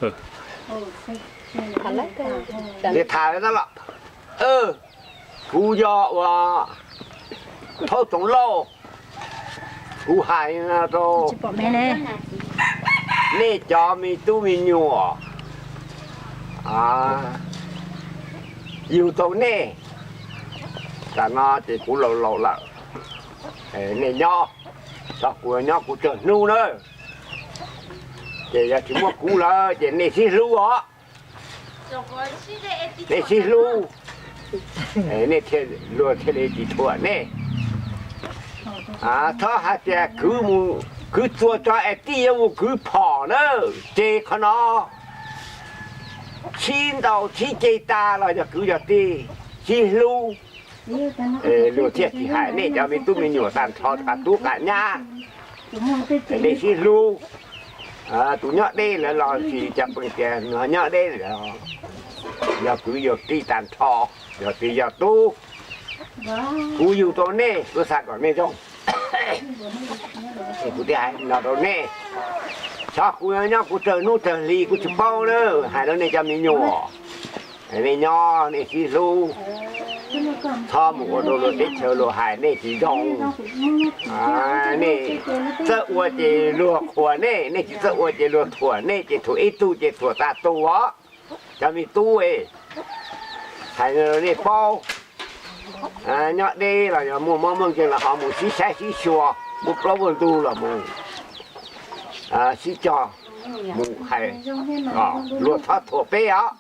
Ces tham lawm los, kuv yog ua Thaub Txoov Lauj, kuv hais no rau nej cov me tub me nyuam, yug tau nej, tam no ces kuv laus laus lawm, nej nyob, txhob kuv nyob kuv tsawg hnub na. Ces yog tsis muaj kuv lawm ces nej sib hlub os, nej sib hlub, nej thiaj luag thiaj li tsis thuam nej. Txhob hais tias kwv mus kwv txua tso es tij yuav mus kwv phom na, ces qhov no txhib ntaus txhib ceg tas los yog kwv yog tij sib hlub, luag thiaj tsis hais nej cov me tub me nyuam tag nrho qas tub qas nyab, nej sib hlub. Tus nyob deb lawm los sis cov pheej tias nyob deb lawm, yog kwv yog tij tag nrho, yog tij yog tub, kuv yug rau nej kuv xav kom nej zoo. Kuv thiaj hais no rau nej, txhob kuv nyob kuv tsawg hnub tsawg hli kuv tsis paub na, hais rau nej cov me nyuam, nej nyob nej sib hlub, txhob mus ua rau luag teb chaws luag hais nej tsis zoo. Nej txawj ua ces luag qhuas nej, nej tsis txawj ua ces luag thuam nej, ces thuam ib tug ces thuam tas tus os. Cov me tub, hais nej paub, nyob deb los yog muaj mob muaj nkeeg los ho mus sib saib sib xyuas, muaj plaub muaj ntug los mus sib cog mus hais, luag txhob thuam peb os.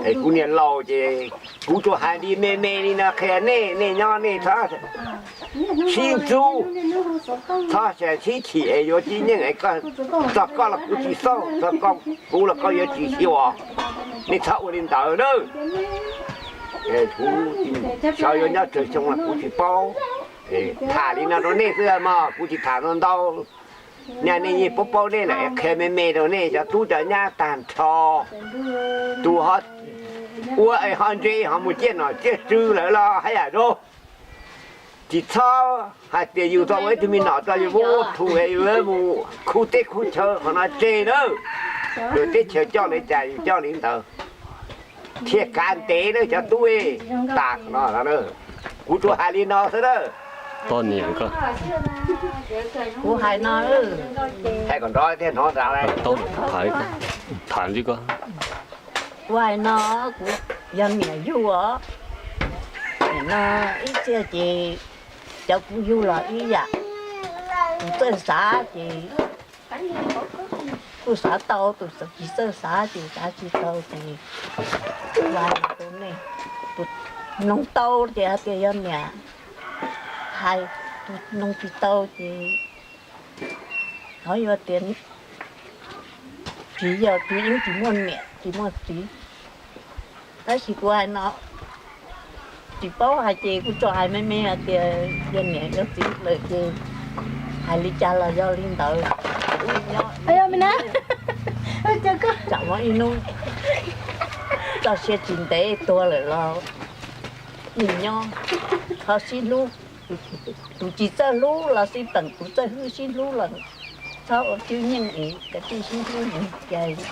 Es kuv niam laus ces kuv tsuas hais li me me li no qhia nej, nej nyob nej txhob sib ntxub, txhob sib chim es yuav tib nyeej es txog koj los kuv tsis xauj, txog kuv los koj yuav tsis xyuas. Nej txhob ua li ntawd na. Kuv xyov yuav nyob tsawg xyoo los kuv tsis paub. Tham li no rau nej xwb mog, kuv tsis tham ntau ntau. Nyaj nej yeej paub paub nej lawm, qhia me me rau nej cov tub cov nyab tag nrho. Tus ho ua es ho ntse ho mus ciaj nom ciaj tswv lawm los haj yam zoo. Tsis txhob hais tias yus tau ua ib tug me nom tso yus muab ua plhu es yus mus khu teb khu chaw, qhov no tseg nawb. Lwm teb chaws coj li cas yus coj li ntawd, thiaj kav ntev nawb cov tub. Tas no, kuv tsuas hais li no xwb nawb. Kuv hais no, hais kom nrov thiaj hnov ntag. Kuv hais no, kuv yog niam yug os. Nim no ib txhia ces cov kuv yug los ib yam, tus txawj xav ces kuj xav tau, tus tsis txawj xav ces xav tsis tau ces hais rau nej, tus noog tau ces hais tias yog niam hais, tus noog tsis tau ces thov yuav tias tsis yog, tsis yeej tsis muaj niam tsis muaj txiv. Tab sis kuv hais no tsis paub hais ces kuv tsuas hais me me hais tias yog niam yog txiv lawm ces hais li cas los yog li ntawd. Tsam muaj ib hnub txoj sia tsis ntev tuag lawm los yeej nyob, ho sib hlub. Tus tsis txawj hlub los sib peem, tus txawj hlub sib hlub los txhob ua cwj nyeej es kav tsij sib hlub mus,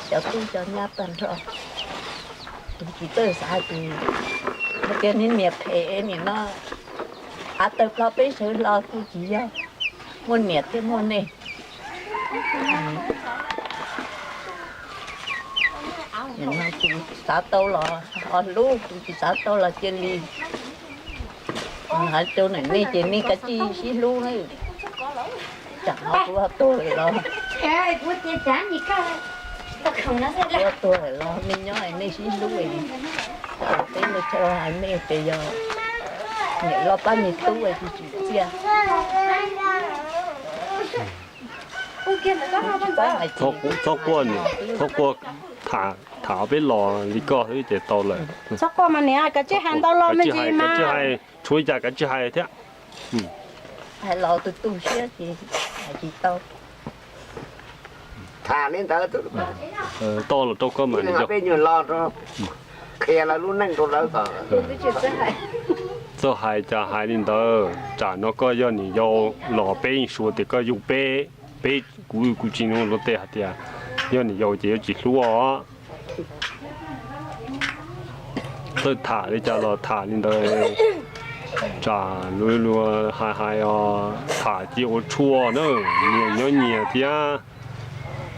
cov tub cov nyab tag nrho. Tus tsis txawj xav ces hais tias niag niam phem nim no av tawg plho peb sawv hlo kuj tsis yog, muaj niam thiaj muaj nej. Tus xav tau los ho hlub, tus tsis xav tau los cia li. Hais rau nej ces nej kav tsij sib hlub na. Tsam ho kuv tuag lawm los, kuv tuag lawm los nej nyob nej sib hlub. Peb ua chaw hais nej ces yog niam loj pab me tub tsis tsim txiaj. Txhob quaj, txhob quaj, tham peb los li koj xwb ces tau lawm. Txhob quaj mas niam, kav tsij hais ntau los me ntsis mas. Tshuav li cas kav tsij hais thiab. Hais los tu tu siab ces hais tsis tau. Tham li ntawd, tau los rau koj mas, peb nyuag lo qhia lawv lub neej rau lawv kom. Txawj hais cas hais li ntawd, tsam no koj yog niam yau los peb yeej suav tias koj yug peb. Peb, kuv, kuv tsis nug luag tej hais tias Yog niam yau ces yuav tsis hlub os. Txawj tham li cas los tham li ntawd, tsam luag hais hais os, tham cia ua tshuaj na, nyias nyob nyias thiab,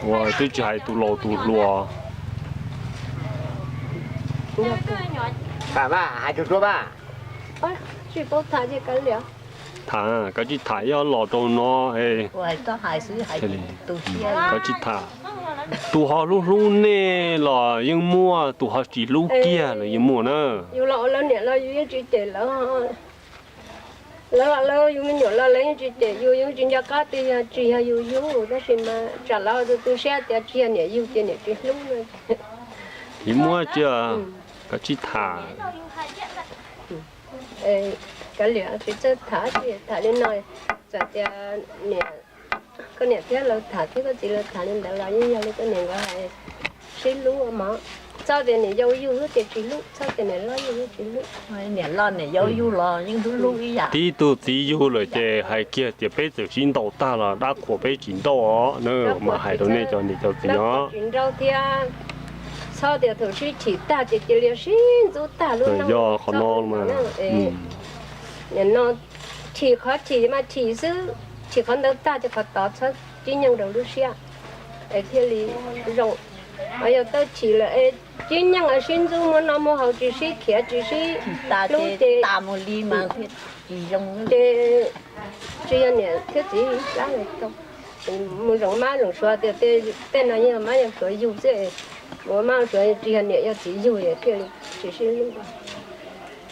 uas twb tsis hais tus laus tus hluas. Tham, kav tsij tham, yog los rau no, kav tsij tham. Tus ho hlub hlub nej los yeej muaj, tus ho tsis hlub kiag los yeej muaj na. Yus los ua lawv niam los yus yeej tsis cem lawv. Lawv los lawv, yus me nyuam los lawv yeej tsis cem yus, yus tsis nco qab tias yog tsis yog yus yug, tab sis mas tsam lawv tu tu siab tias tsis yog niam yug ces niam tsis hlub no. Yeej muaj, kav tsij tham. Kav liam, tsis txawj tham, tham li no, txawm tias niam, koj niam thiab lawv tham thiab koj txiv lawv tham li ntawd los yeej yog li koj niam nkawd hais, sib hlub mog. Txhob tias niam yau yug xwb ces tsis hlub, txhob tias niam loj yug xwb tsis hlub. Niam loj niam yau yug los yeej hlub hlub ib yam. Tib tug txiv yug lawm ces hais kiag tias peb txawm sib ntaus tag los dab qhuas peb tsis nrauj os na, mas hais rau nej cov niam cov txiv os. Tsis nrauj thiab, txhob tias thaum sib chim tag ces cia li sib ntxub tag lub neej. Yog qhov no mas, nim no chim qhov chim mas chim xwb, chim qhov ntawd tag ces qhov tod txhob tib nyeej rau lub siab es thiaj li zoo. Yog tau chim lawm es tib nyeej sib ntxub muaj noj muaj haus tsis sib khiav tsis sib hlub ces, ces tsis yog niam thiab txiv ib plab tau. Mus zoo mab zoo suav tias tej no yog mab yog suav yug xwb, mus mab suav tsis yog niam yog txiv yug thiaj li tsis sib hlub.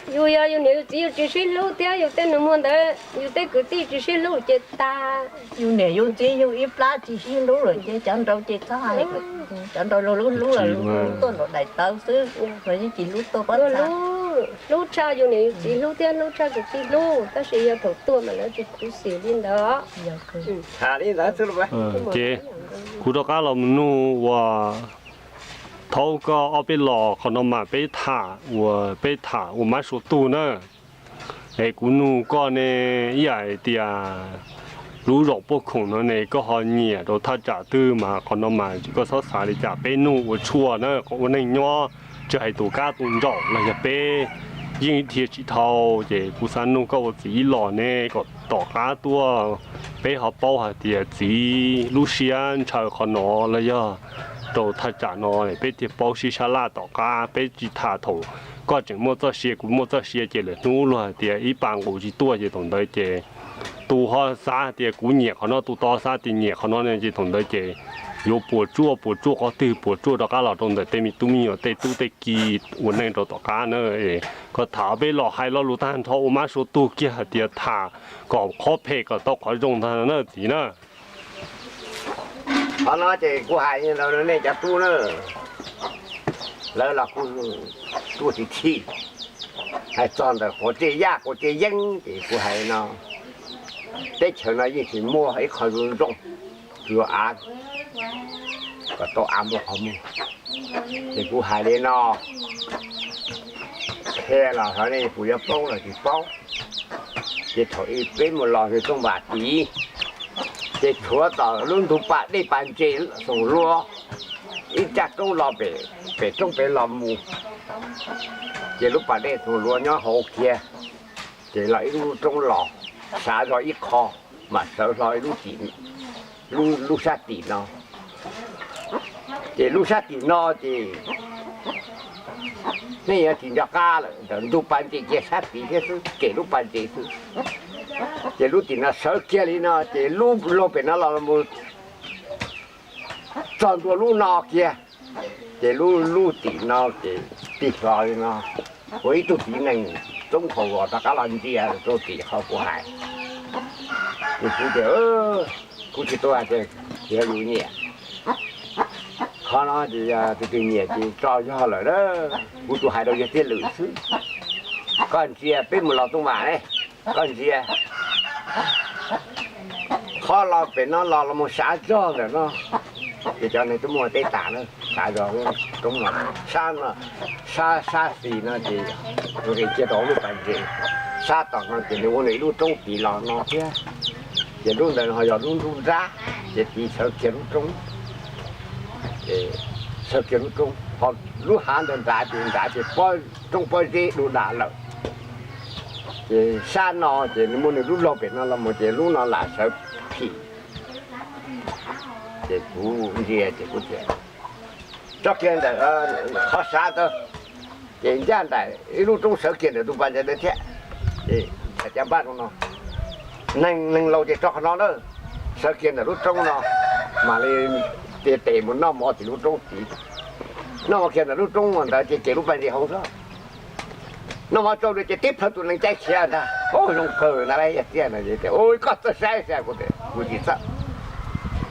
Yus yog yus niam yus txiv yus tsis sib hlub thiab yus tej nus muag ntawd yus tej kwv tij tsis sib hlub ces tag. Yus niam yus txiv yug ib plab tsis sib hlub lawm ces cov nraud ces txhob hais, cov nraud luag hlub hlub los tuaj nraum daim tawv xwb, los yeej tsis hlub tuaj pob txha. Hlub tshaj yus niam yus txiv hlub thiab hlub tshaj kwv tij hlub, tab sis yog thaum tuag mas lawv tsis khuv xim li ntawd. Ces kuv rov qab los mus nug uas thaub koj ob peb los qhov no mas peb tham uas peb tham ua mab sua tug na. Es kuv nug koj ne, ib yam hais tias lub zos Paj Khoom no ne koj ho nyiam rau thaj tsam twg mas qhov no mas koj txhob xav li cas, peb nug ua tshuaj na, qhov ua neej nyob tsis hais tus kab tus ntsaum los yog peb yeej dhia tsis dhau. Ces kuv xav nug koj ua txiv ib los ne kom tom qab tuaj peb ho paub hais tias txiv lub siab ntshaw qhov no los yog rau thaj tsam no, peb thiaj paub sib sab laj tom qab. Peb tsis tham thaum koj tseem muaj txoj sia kuv muaj txoj sia ces lwm hnub luag hais tias ib pas nqus tsis tuaj ces thaum ntawd ces tus ho xav tias kuv nyiam qhov no, tus tod xav tias nyiam qhov no ne, ces thaum ntawd ces yuav puas tsuaj puas tsuaj qhov twg, puas tsuaj rov qab los rau ntawm tej me tub me nyuam tej tub tej ki ua neej rau tom qab na. Koj tham peb los hais lo lus tag nrho ua mab sua tug kiag hais tias tham kom qhov phem kom tau qhov zoo ntag na txiv na. Qhov no ces kuv hais rau nej cov tub na, lawv los kuj tuaj tsis chim. Hais txog ntawm quav tsej yaj quav tsej yeeb ces kuv hais no, teb chaws no yeej tsis muaj ib qho zoo zoo, tsuas av kom tau av muaj qhov muag. Ces kuv hais li no, qhia los xyov nej puas yuav paub los tsis paub. Ces thaum ub peb mus los ntawm Tooj Vam tid, ces tshuav tom lub ntug pas dej pas ntses Xoom Luab, ib caj roob los pem, pem roob pem los mus, ces lub pas dej Xoom Luab nyob hauv kiag, ces los ib lub roob los, sav zog ib qho, mam sawv hlo ib lub tim, lub sab tim no. Ces lub sab tim no ces nej yuav tsis nco qab lawm, ntawm ntug pas ntses kiag sab tid thiab xwb, kem lub pas ntses xwb. Ces lub tim no sawv kiag li no ces lub laug pem no los mus txog ntua lub no kiag, ces lub, lub tim no ces tig hlo li no, ua ib tug txiv nees txoob qhov uas rov qab los ntsia rau tim qhov kuv hais. Ces kuv tias, kuv tsis tau hais tias yog yus nyiam. Qhov no ces yog tus twg nyiam ces tso yog lawm na. Kuv tsuas hais rau yawg Txiaj Lwm xwb. Koj ntsia peb mus los Tooj Vam ne, koj ntsia qhov los pem no los los mus sav zog ntawm no, ces cov neeg twb muaj teb tas na, sav zog roob no, sab no, sab, sab xis no ces nqis kiag rau lub pas ntses, sab tom no ces nws ua nws ib lub roob tid los no thiab. Ces lub ntawd ho yog lub nruab nrab, ces tid sawv kiag lub roob. Sawv kiag lub roob, ho lub hav ntawd nrad ces nrad ces pob roob pob zeb du dam lawm. Ces sab no ces nws muaj nws lub laug pem no los mus ces lub no lam sawv phim. Ces kuv ntsia ces kuv tias tso kiag ntawm qhov sav ntawd, ces ncaj nraim ib lub roob sawv kiag ntawm tus pas ntawd thiab. Ces hais tias npaj rau no, neeg neeg laus ces tso qhov no na, sawv kiag ntawm lub roob no, mam li tias tes mus noj mov tim lub roob tid. Noj mov kiag ntawm lub roob ntawd ces ces lub pas ntses hauv xwb. Noj mov tsau ces tib plhaw tus nees caij khiav ntag. Ua zoo kawg na, yog tiag no ces tias, ua koj txawj saib xwb, kuv tias kuv tsis txawj.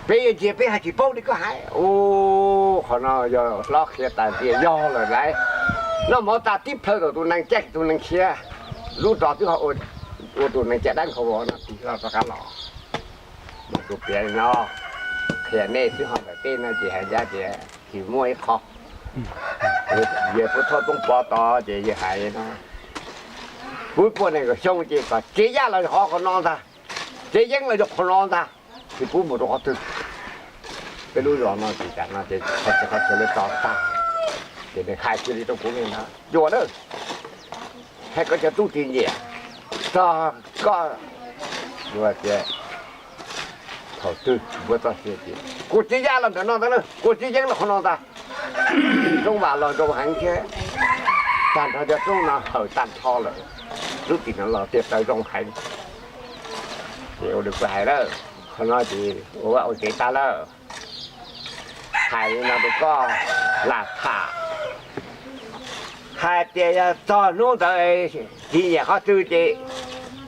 Peb yuav ntsia peb hais tsis paub li koj hais. Ua qhov no yog hlob qhia tas tias yog lawm lauj. Noj mov tas tib plhaw tau tus nees caij tus nees khiav, lub rov twb ho ua tus nees caij dab nkhaus no tig hlo rov qab los. Mas kuv piav li no, qhia nej xwb ho ntawm tej no ces hais ncaj tias tsis muaj ib qho. Yawg Pub Thoj Tooj Pov tod ces yawg hais li no, kuv poj niam Nkauj Xyooj ces kom tsev yaj los hov qhov no ntag, tsev yeeb los yog qhov no ntag, tsis pub mus rau qhov twg. Peb lub zos no ces cas no ces qhov txhia qhov txhia lawv tso tag, ces nws hais kiag li rau kuv li no, Cuas na, hais kom cov tub tsis nyiam, txog koj, tias thaum twg npua txoj sia ces kuv tsev yaj los ntawm no ntag na, kuv tsev yeeb los qhov no ntag. Roob Vam los zoo heev thiab, tag nrho cov roob no hawm tag nrho lawm, lub tim no los tias taws zoo heev. Ces ua li kuv hais lawm, qhov no ces ua vaj ua tsev tag lawm. Hais li no rau koj lam tham, hais tias yog txog hnub ntawd tsis nyiam qhov twg ces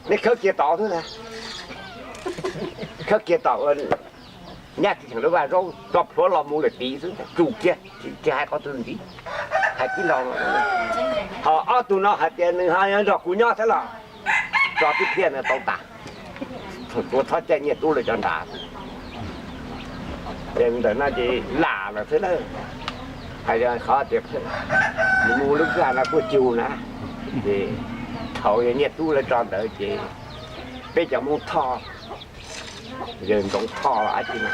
nej khawb kiag tod xwb ntag, khawb kiag tom ua nyab tsis cheem lub vaj zaub, tso plhuav los mus lawm tid xwb, tsum kiag, tsis hais qhov twg ntxiv. Hais tib lo, ho ob tug no hais tias nws ho nrog kuv nyob thiab los, tso tib pliag no tau tas. Thaum tuav txhob caij nyiaj tub lawv cov nrad. Ces ntawm no ces lam lawm xwb na. Hais qhov tias nws mus lub kwj ha no kuj cug na, ces thaum yog nyiaj tub lawv tso ntawd ces peb cov Hmoob Thoj, yawg Ntxoov Thoj los dab tsi no,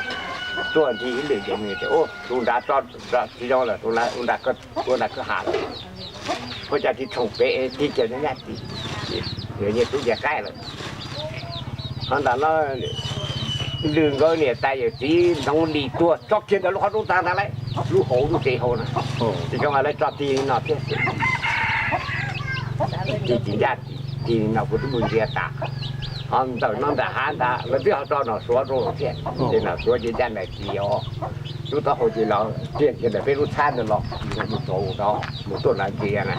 tuaj nti ib lwm ces nws tias, tus nrad tso tsis zoo lawm, tus nrad ua nram kwj ha lawm, ua cas tsis tshoom pem tig kiag nyob nyab tid, yawg nyiaj tub ces qaij lawm. Qhov ntawm no lwm nkawd niam tais yawm txiv Ntxoov Lis tuag tso kiag ntawm lub qhov roob tag ntag lauj, lub hauv lub tsev hauv na, tsis zoo lawv tso tig li no thiab. Tig tsis ncaj, tig li no kuv twb mus ntsia tas. Ho ntawm no nram hav ntag lawv twb ho tso nom suav rau thiab, ces nom suav ces ncaj nraim tis os, lub taub hau ces los tiag kiag ntawm peb lub txhab ntawd los, mus rau mus tuaj nrad ntsia na.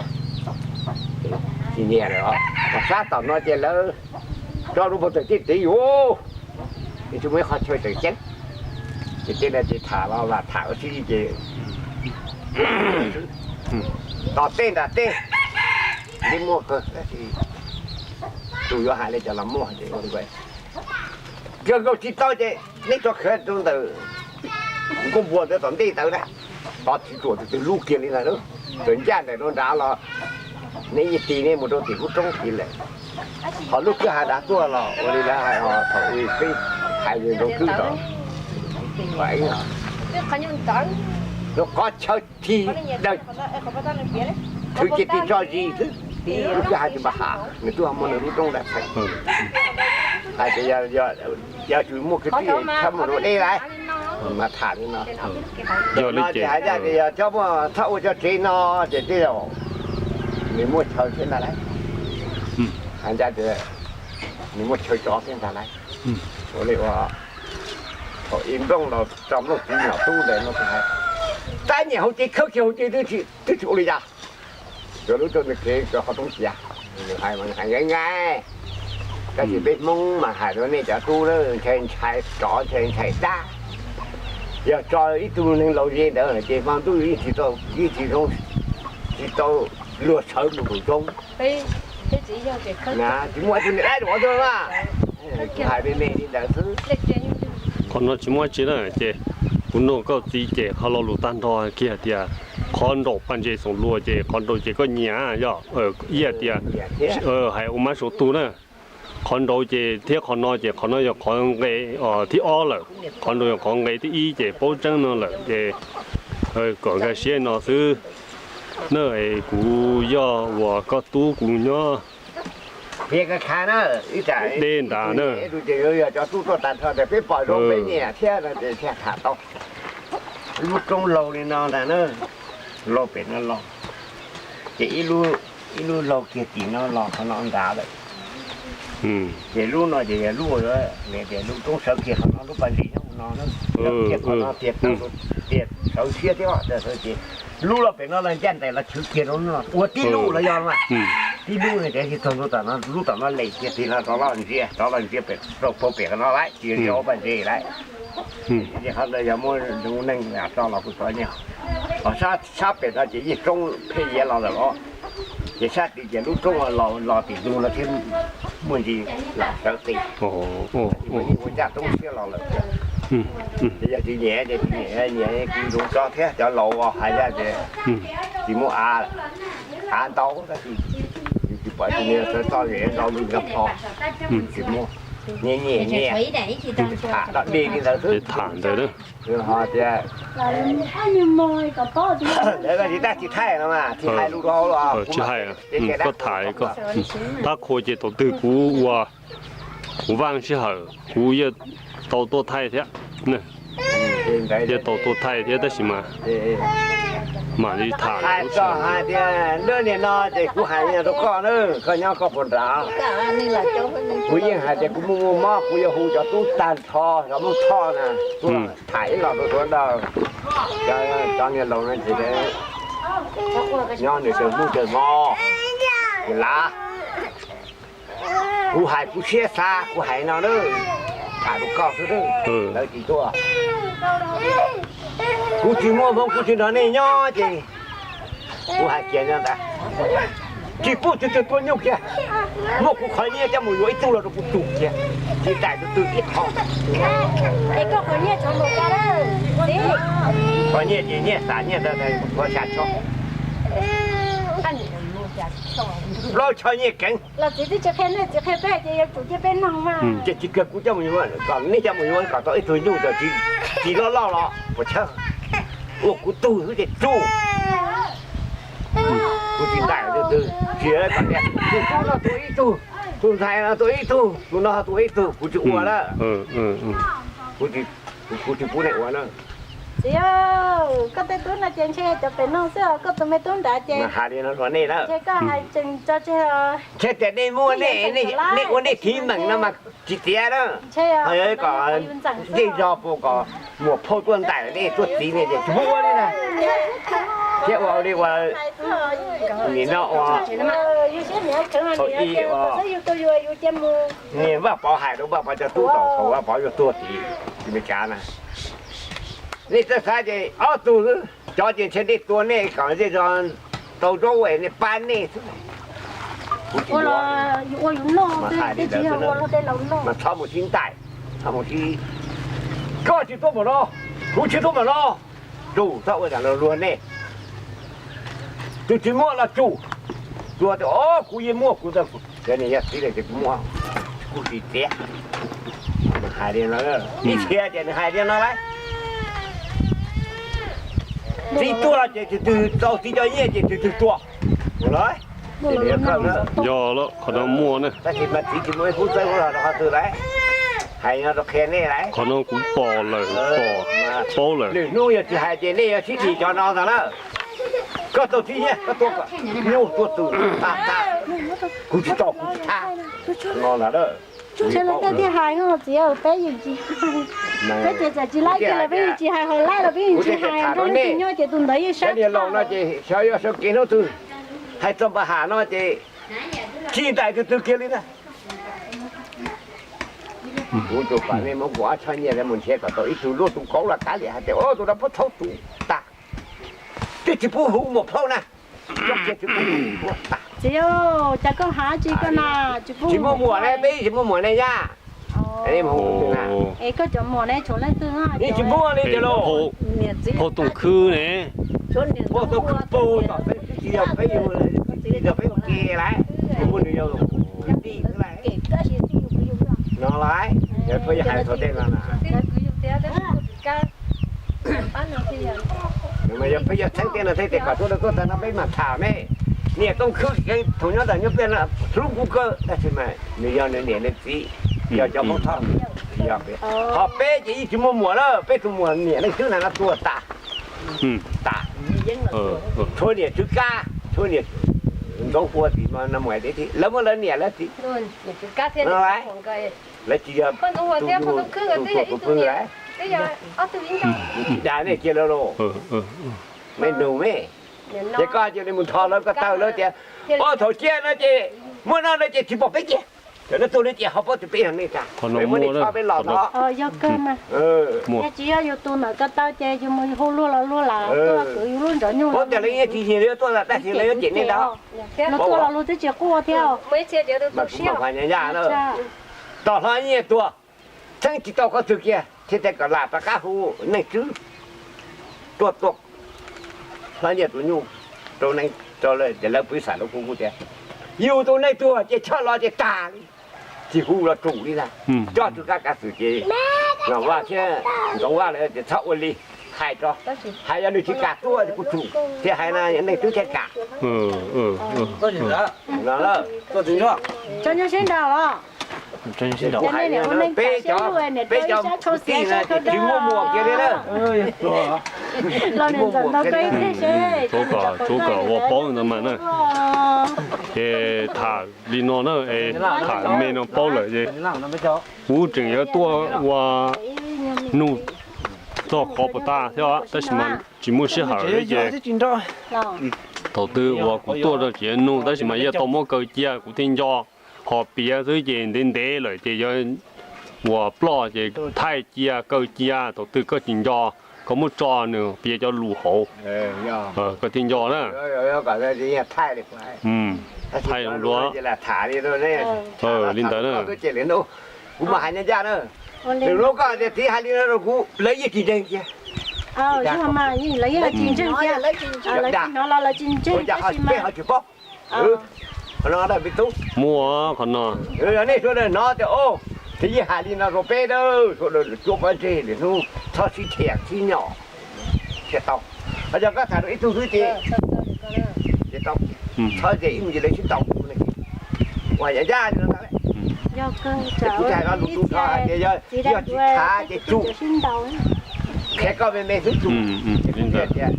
Tsis nyiam lawm os, sab tom no ces lawv tso lub pob tawm tib tiv yuav, tsis muaj ib qho chaw tawm ceeb. Ces tej no ces tham los tham ua si ces tom tej nram tej, nws muaj kawg, tab sis tus yuav hais li cas los muaj. Kawg nkaus tsis tau ces neb tso khiav rau ntawm nkauj npua ntawd tom ntej ntawd na, tod tsis ruam tus twg lub kiag li ntag. Txawm ncaj nraim rau nrad los neb yeej tig neb mus rau tim lub roob tid lawm. Ho lub kwj ha nrad tuaj los ua li lawv hais os, thaum ub peb hais yawg Ntxoov Kwj los, lub qhov chaw tig daws, thwv ces tig tso zis xwb. Lub kwj ha tsis npam ham, nws twb ho muaj nws lub roob ntawd txheem. Hais tias yog tsis muaj kwv tij txhob mus rau deb lawm, mas tham li no. Yog no ces hais ncaj tias yog txhob muaj, txhob ua cov tsev no ces tej zaum nws muaj chaw thiab ntag lauj. Hais ncaj tias nws muaj chaw tso thiab ntag lauj. Ua li uas thaum ib nplooj los tso nplooj txiv nyuam tub ntawd no, tab nyiam hauv ces khawb kiag hauv ces twb tsis ua li cas. Nkawd lub roob ntawd kev nkawd qhov roob cia, nws hais mas nws hais nqaij nqaij. Tab sis peb Hmoob mas hais rau nej cov tub na, ntshai ntshai tsov ntshai ntshai dab. Yog tso ib tug neeg laus ze ntawd ces hmo ntuj yeej tsis tau, yeej tsis zoo, tsis tau luag sawv mus nraum zoov. Tsis muaj ib tug niam dab ua tuaj mas, hais me me li ntawd xwb. Qhov no tsis muaj tsi na ces kuv nug koj txiv ces qhov lo lus tag nrho kiag tias qhov nraum pas ntses xoom luas ces qhov nraud ces koj nyiam yog, ib hais tias hais ua mab saum tug na. Qhov nraud ces thiab qhov no ces qhov no yog qhov nqe thib ob lawm, qhov nraud yog qhov nqe thib ib ces paub tseeb no lawm ces Kom nkag siab no xwb na, kuv yog uas koj tub kuv nyob deb nrad na. Peb pom zoo peb nyiam thiab no ces thiaj tham tau. Lub roob laug li no ntag na, laug pem no los, ces ib lub laug kiag tim no los qhov no nrad lawm. Ces lub no ces yog lub, tias lub roob sawv kiag qhov no, lub pas ntses nyob mus no, kiag qhov no tias, tias sawv siab thiab ces lub los pem no los ncaj nraim los chwv kiag rau no ua tib lub los yog mas. Tib lub no ces txog lub tom no, lub tom no lem kiag tim no rov los ntsia, rov los ntsia pem rau pem qhov no lawm, tsis yog ntsia ua pas ntses lawm. Ces qhov ntawd yog muaj zoo neeg tso los kuv tov nyob. Ho sab pem no ces yeej roob pheej yav los lawm los, ces sab tid ces lub roob los los tim ntug no thiab muaj ntsis lam sawv qis. Ua ncaj roob siab los lawm. Ces yog tsis nyiam ces tsis nyiam, nyiam kuv zoo tso thiab, cov laus hais tias tsis muaj av, av ntau tab sis tsis pom tsis nyiam sawv txoj li ntau li nrog pho, tsis muaj. Nyiam nyiam nyiam, tham dog dig li ntawd xwb. Tham ntawd ho tias tsis tag tsis thaij no mas tsis hais lus rau hauv los tsis hais, koj tham koj. Qab qhua ces thaum twg kuv ua, kuv vaaj sij hawm kuv yeej tau tuaj thaij thiab. Yeej tau tuaj thaij thiab tab sis mas mam li tham. Hais txog hais tias lub niag no ces kuv hais rau koj na, koj nyob koj puas nrad. Kuv yeej hais tias kuv muaj muaj mob kuv yuav hu cov tub tag nrho cov Hmoob Thoj na tuaj tham ib los rau sawv daws. Cov niag laus no ces nyob nws kawg hnub kawg hmo, ces lav kuv hais kuv siab xav kuv hais no na, tham rau koj xwb, lawv tsis tuaj. Kuv tsis muaj hmoo kuv tsis nrog nej nyob ces kuv hais kiag nyob ntawd, tsis pub tus twg tuaj nyuj kiag. Muab kuv qhov nyiaj coj mus yuav ib tug los rau kuv tus kiag, tsis daim tus twg ib qho. Qhov nyiaj ces nyiaj xav nyiaj ntawd, qhov xya choj, plaub choj nyiaj keev. Los txiv twb tsis qhia nej, txiv qhia peb ces yuav tsum cia peb noog mas. Ces tsis kawg kuv coj mus yuav, kom nej coj mus yuav kom tau ib tug nyuj tsis loj loj los puas chawj. Ua kuv tug xwb ces tsuj. Kuv tsis ntaim tus twg, tsis kom tias tus no tuaj ib tug, tus ntxhais no tuaj ib tug, tus no tuaj ib tug, kuv tsis ua lawm. Kuv tsis pub nej ua na. Txiv, koj tej tub no ces ntshe cov pem no xwb, koj tus me tub nrad ces hais li no rau nej lawm, ntshe koj hais tseem tso tseg. Ntshe tias nej muaj, nej ua nej tiv meem no mas tsis tiav na. Ho yog kom zej zog puas kom muam phauj tuaj ntaim nej tuaj txiv nej ces tsis pub ua li na. Thiab ua li ua nim no ua, ua, Vaj Pov hais rau Vaj Pov cov tub tau thaum Vaj Pov yuav tuag tim Meskas na. Nej txawj xav ces ob tug xwb, cov ces ntshe nej tua nej kom zej zog tau zaub es nej pab nej xwb. Mas txhob mus sib ntaim, txhob mus sib, koj tsis tuaj npaum no, kuv tsis tuaj npaum no, tsum txhob ua cas los luag nej. Tus tsis muaj los tsum, tus tias o kuv yeej muaj kuv, cov niag yog txiv lawm ces kuv muaj, kuv tsis txiav. Nws hais li no, ib txhia ces nws hais li no lawm. Txiv tuag ces tus twg tau txiv cov nyiaj ces tus twg tuag. Yog lawm, qhov no muaj na. Tab sis mas txiv tsis muaj ib khub txawb los rau qhov twg lawm. Hais no rau qhia nej lawm. Qhov no kuv pom lawm, pom paub lawm. Lwm hnub yog tsis hais ces nej yuav sib dhim cov no ntag na. Koj tau txiv nyiaj koj tuaj kom nyuj tuaj tus tag tag, kuv tsis tau kuv tsis thab no ntag na. Txhua leej twg thiaj hais no txiv, peb yeej tsis, peb ces txawm tsis laib kiag los peb yeej tsis hais, ho laib los peb yeej tsis hais, nrog leej twg nyob ces tus ntawd yeej sab. Laus no ces xyov yuav sawv kev hnub twg, hais txog npaj ham no ces tsis ntaim tus twg kiag li ntag. Kuv tsuas kom nej muab kuv ob choj nyiaj mus nrhiav kom tau ib tug luaj tus kauv los kav liam hais tias tus no puab txhaub tus tag, twb tsis pub hu muam phauj na. Txiv, cas koj hais tsis koj na, tsis pub, tsis muaj muam ne, peb tsis muaj muam ne yaj. Es koj cov muam ne tshuav leej twg? Yeej tsis muaj li tiag lauj. Phauj Tooj Khwb ne. Phauj Tooj Khwb pug tom peb tsis yog peb yug, tsis yog peb ua ke lawm, nws muaj nws yog kwv tij xwb lawm. No lawm, yog peb yog hais txog tej no na. Mas yog peb yog txheeb tiag no thiab ces kom tuaj rau tuaj tag no peb mam tham ne. Niam Tooj Khwb thaum nyob ntawm nyob pliaj no hlub kuv kawg tab sis mas nws yog nws niam nws txiv, yog cov Hmoob Thoj, yog peb. Ho peb ces yeej tsis muaj muam lawm, peb tus muam niam Leej Xwb na no tuag tas, tas. Tshuav niam Tswv Kab, tshuav niam Ntxoov Pua tim no mus thiab, lawv muaj lawv niam lawv txiv. Lawv tsis yog tus pw lawm, tsis dag nej cia lawv los. Nej nug me, ces koj cia li mus nrho lawv ko taw lawv tias, o thaum cia no ces muaj no no ces tsis pom peb cia. Cov no tuaj li ces ho paub tias peb yog nej tag, peb muab nej tso peb los no. Yog kawg mas, yog tsis yog yus tus ntawm ko taw ces yus mus hu luag los luag lam tuaj kwv yus lub ntawd nyuj. Paub tias lawv yeej tsis yig lawv yuav tuaj tab sis lawv yuav cem nej ntag. Lawv tuaj los luag twb tsis quaj thiab. Tom hlob nyiaj tuag, txheeb tsis tau qhov twg kiag thiab tes kom lam rov qab hu Leej Tswb tuaj tua hlob nyiaj tus nyuj rau, rau lawv, ces lawv pw xam lub kub tias yus tus neeg tuag ces choj los ces tag li, tsis hu los tsum li ntag. Coj Tswv Kab Kav Xwm ces Nom Vaj thiab Ntxoov Vaj lawv tias txhob ua li, hais tso, hais yog nws tsis kam tuaj kuv tsum, thiab hais no Leej Twb thiaj kam. Cov nyuj sib nraus os. Peb cov, peb cov kwv tij no tsis muaj muam kiag li na. Tsuav kom, tsuav kom ua paub ntawd mas na. Ces tham li no na, es tham me no paub lawm ces kuv tseem yuav tuaj ua nug txog qhov puas tas thiab tab sis mas tsis muaj sij hawm li ces thaum twg uas kuv tuaj rau tsev nug tab sis mas yeej tau muab kaw cia kuv thiaj nco, ho piav xwb ces ntev ntev lawm ces yog uas ploj ces thaij cia kaw cia, thaum twg koj tsis nco koj muab tso nws piav cov lus hauv, koj thiaj nco na. Thaij zoo dua. Li ntawd na. Kuv mas hais ncaj ncaj na, lwm hnub koj tias txiv hais li no rau kuv lawv yeej tsis ntseeg kiag. Lawv tsis ntseeg kiag, lawv tsis hnov los lawv tsis ntseeg tab sis mas peb ho tsis paub. Qhov no dab peb tub muaj qhov no, nej sawv daws hnov tias o, txiv yeej hais li no rau peb dawb sawv daws cuab pob ntseg lwm hnub txhob sib thiam sib nyom thiaj tau. Ho yog koj tham rau ib tug xwb ces txhob ces ib mus ces lawv sib ntaus kuv ne. Ua yam ncaj li no ntag. Kuv hais no lus tu rho hais tias yog tsis tham ces tsum, qhia koj me me xwb tsum. Tias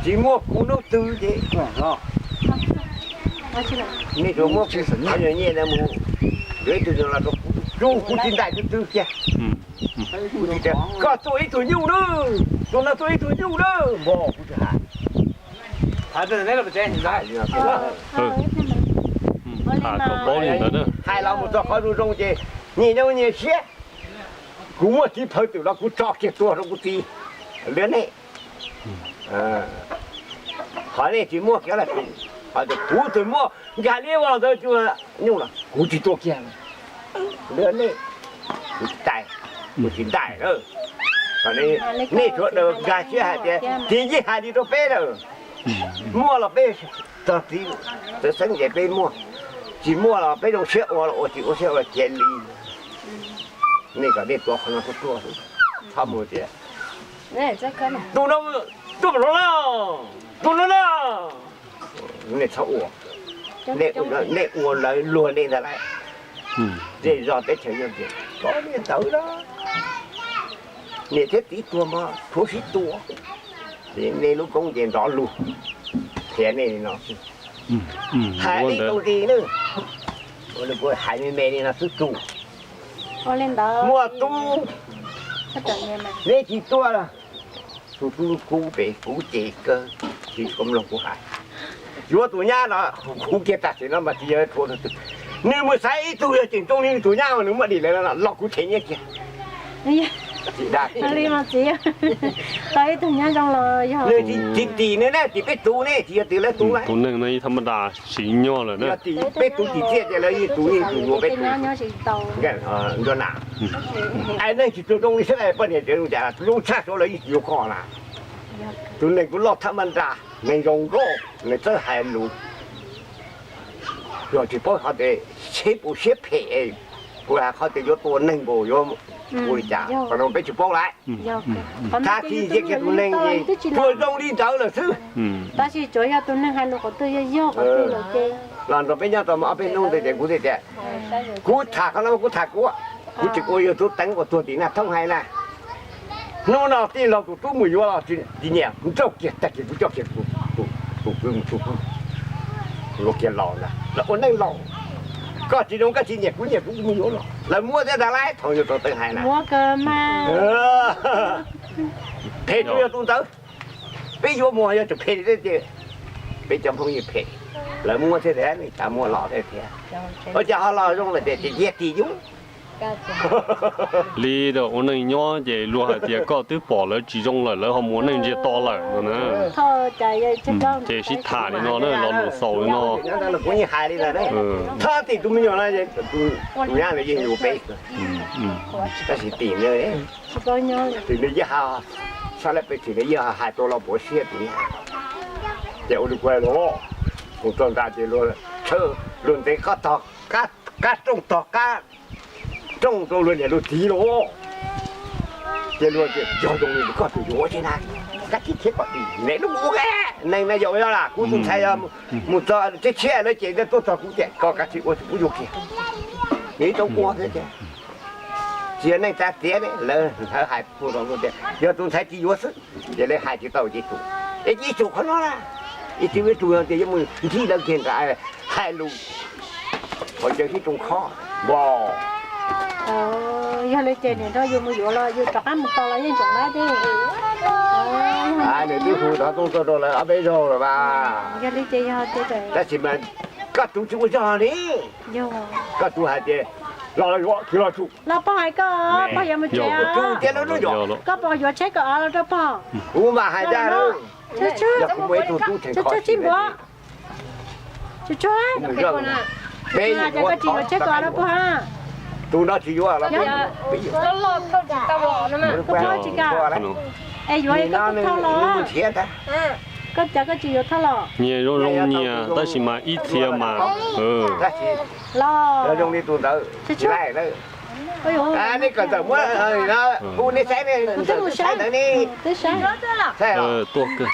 tsis muaj kuv hnub twg ces nej tsuas muab kuv qhov nyuag nyiaj ntawd mus yuav ib tug los rau kuv, kuv tsis ntaim tus twg kiag. Kuv tsis tias koj tuaj ib tug nyuj na, tus no tuaj ib tug nyuj na, npog kuv tsis hais. Hais los mus txog qhov zoo zoo ces nyias nyob nyias siab. Kuv muaj txiv phaw twm los kuv tso kiag tuag rau kuv txiv. Lwm nej, qhov nej tsis muaj kiag los kuv twb muaj nkag li ua ntawd nyuj los kuv tsis tua kiag. Lwm nej, kuv tsis ntaim, kuv tsis ntaim na. Nej sawv daws nkag siab hais tias txiv yeej hais li rau peb lawm, muaj los peb txog txiv txawv xeeb ces peb muaj, tsis muaj los peb zoo siab ua los ua, tsis ua siab ua cia li. Nej kom nej tua qhov no tuaj tuaj, txhob mus tias tus no tuaj pom no na, tus no na. Nej txhob ua, nej ua lawv luag nej ntag lauj. Zej zog teb chaws yog tias koj niag ntawd na, niam thiab txiv tuag mas tshuav sib tua. Nej lub koob ces nrov lug, qhia nej li no xwb. Hais ib tug ntxiv na, hais me me li no xwb tsum. Muaj tub, neb tsis tuaj, tus tub kub pem kuv ces kawg, tsis tshua mloog kuv hais. Yuav tus nyab no, kuv kiag tam sim no mas tsis yog rhuav tus twg. Nws mus xaiv ib tug yog tseem tsooj li nws tus nyab uas nws muaj dim lawm no los kuv them nyiaj kiag. Tsis dag, tsis tim nws na, tim peb tus ne, tsis yog tim lawv tus. Tus neeg no ib thab maj das siv nyog lawm na. Yog tim peb tus tsis txiaj ces lawv yeej tus yeej tus yuav peb tus. Ncuav nas, es neeg tsis tshua zoo li xwb, poj niam tsis zoo cas, zoo tshaj suav lawv yeej tsis yuav koj na. Tus neeg kuv loj thab maj das, neeg zoo nkauj, neeg txawj hais lus. Yog tsis paub qhov tias seb puas siab phem, Kuv hais qhov tias yuav tua neeg npaum yuav ua li cas, qhov no peb tsis paub lawm. Thab khij ntiab kiag tus neeg ces tuag zoo li ntawd lawm xwb. Tab sis tsuas yog tus neeg hais lus qhov twg yog yog qhov twg lawm ces los nrog peb nyob tau ob peb hnub ntawd ces kuv thiaj tias, kuv tham qhov no kuv tham kuv, kuv tsis ua yog tub teev uas tuag tim Naj Thoob hais na. Hnub no tij laug tus tub mus yuav los tsis nyiam, nrauj kiag tag kis kuv coj kiag tus kwv mus tsuj, yuav kiag los ntag, lawv ua neej laus. Koj tsis zoo koj tsis nyiam kuv nyiam kuv mus yuav los, lawv muab thiab ntag lauj, thaum yus tau teeb hais na. Phem tsuas yog tus ntawd. Peb yuav muag yog tsis phem li thiab ces peb cov phooj ywg phem, lawv muab thiab tias nej cas muab los thiab tias, ua cas ho los zoo lawm tias ces yog tim yus. Li ua neej nyob ces luag hais tias koj twb pom lawv tsis zoo lawm lawv ho mus ua neej ntsiag to lawm no na. Ces sib tham li no na, lo lus xaus li no. Kuv yeej hais li ntawd, txhob tim tus me nyuam no, tus nyab ntawd yeej yuav peb, tab sis tim nws, tim nws yeej, txhob lawv peb tim nws yeej hais tau los puav siab tus nyab. Ces ua li kuv los, mus txog nrad ces luag, luag ntev qab tog, qab rooj tog qab rooj rau luag niam luag txiv los. Ces luag tias yog zoo li koj tus yuav ua tsi na, koj tsis thiab kom tim nws lub ua neeg na, yog ua yog las kuv tus ntxhais mus txog tshiab tshiab lawm ces tuaj txog kuv ces koj kav tsij ua tus kuv yuav kiag, nws ib tug ua thiab ces tsis yog neej tsa tiav ne, lawv hais tias yog tus ntxhais tsis yuav xwb, ces lawv hais tsis tau ces tsum, es ib tsum qhov no na, ib tug ib tug tias yuav mus nthib lawv kiag nrad hais lus, qhov cawv sib rooj khob npog. Yog li ces nim no yus mus yuav los yus rov qab mus tos los yeej tseem lab thiab. Nws twb hu rov tooj tuaj rau lawv ob peb zaug lawm mas. Yog li ces yog tias, tab sis mas koj tus tsis ua zog li, koj tus hais tias los los yuav tsis los tsum. Los pog hais koj, pog yuav mus tsev, koj pog yuav tsheb kom los rau pog. Kuv mas hais tias, yog kuv muaj ib tug tub theem kho siab, peb yuav, koj tsis yuav tsheb kom los rau pog. Tus no tsis yuav los peb yuav. Koj pog tsis kam, es yuav koj thauj los, koj cas koj tsis yuav thauj los. Nyias zoo zoo nyias tab sis mas ib txhia mas, los zoo li tus ntawd tsis laij lawm. Nej kom ntxawm muab, kuv nej saib, ntxawm saib ntawd ne, tuaj kawg.